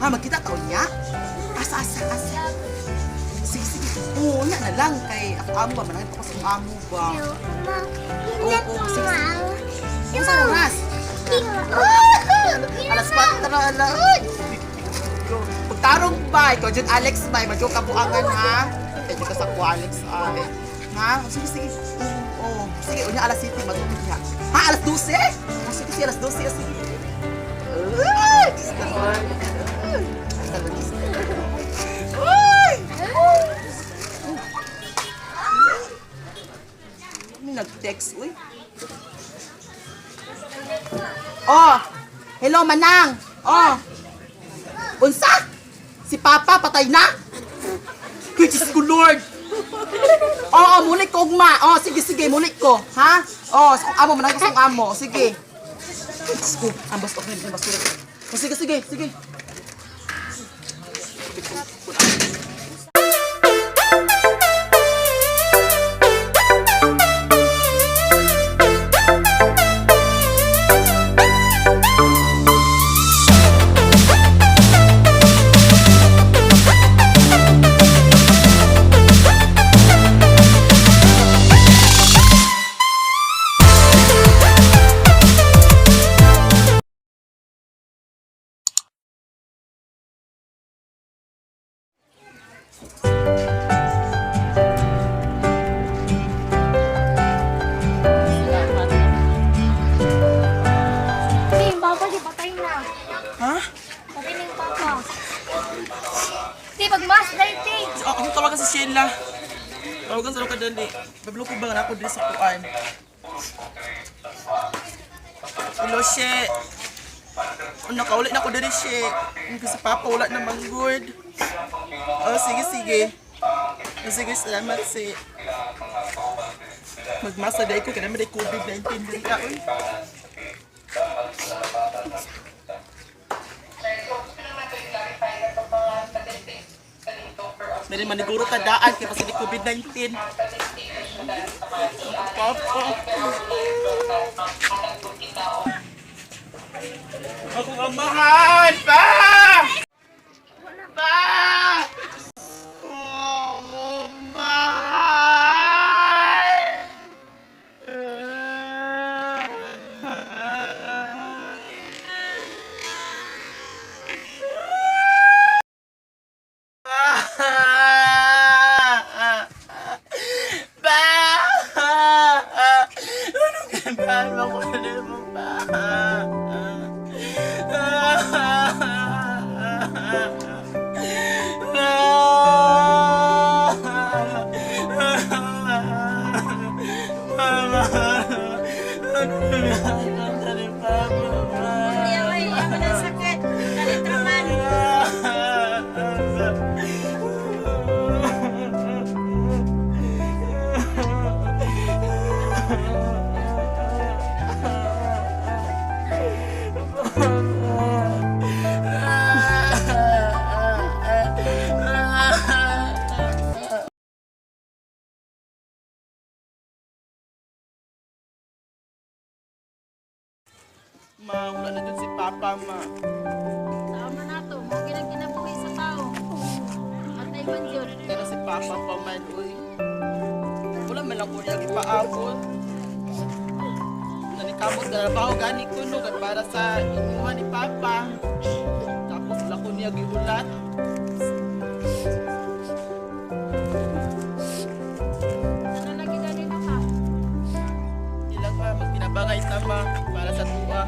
Ha, magkita ta unya? Asa, asa, asa. Sige, sige. Oo, unya na lang. Kay ako amo ba? Manangit ako sa akong amo ba? Oo, oo, sige, sige. Unsa oras? Alas 4 na ala. Ay! Pagtarong ba? Ikaw dyan, Alex, bay. Madyo ka buangan, ha? Kaya ka sa ko, Alex, ay. Ha? O, sige, sige. Oo, oo. Sige, unya alas 7, matulog niya. Ha? Alas 12? O, sige, sige, alas 12. Sige. Ay! Diyos ko, Lord. Ay, talaga, Diyos ko. Ay! May nag-text, uy. Oh, hello Manang. Oh. Unsa? Si Papa patay na? Uy, Diyos ko Lord. Oo, oh, mulik ko ugma. Oh, sige sige, mulik ko. Ha? Oh, sa amo manang ko sa amo. Sige. Uy, Diyos ko, ang basta ko ang basura. Oh, sige sige, sige. Hindi, yung papa di patay na. Ha? Patay na yung papa. Di, pag-mask dahil, ti. Oh, ako tawagan si Sheila. Tawagan sa kadali. Bablo ko ba nga ako diri sa kuan. Hello, She. Oh, nakauli na ako diri, She. Hindi si Papa wala na manggod. Oh, sige, sige. Oh, sige, salamat, si. Magmasa dahil ko, kaya naman dahil COVID-19 diri ka, uy. Dali maniguro ta daan kay kasi COVID-19. Papa. Ako nga mahal! Pa! Pa! Oh, mahal! Ba! Anong ginagawa ko na mo, ba? Mama! Anong ginagawa ko na Papa? Ay, ako ng sakit. Nalitraman. Ma, wala na dun si Papa, ma. Tama na to. Mga ginang kinabuhi sa tao. Patay man yun. Pero si Papa pa man, uy. Wala man ako niya ipaabot. Nanikamot na trabaho gani ko no, kan para sa imuha ni Papa. Tapos wala ko niya gihulat. Ano lagi gani na ka? Ilang pa, magtinabangay sama para sa tuwa.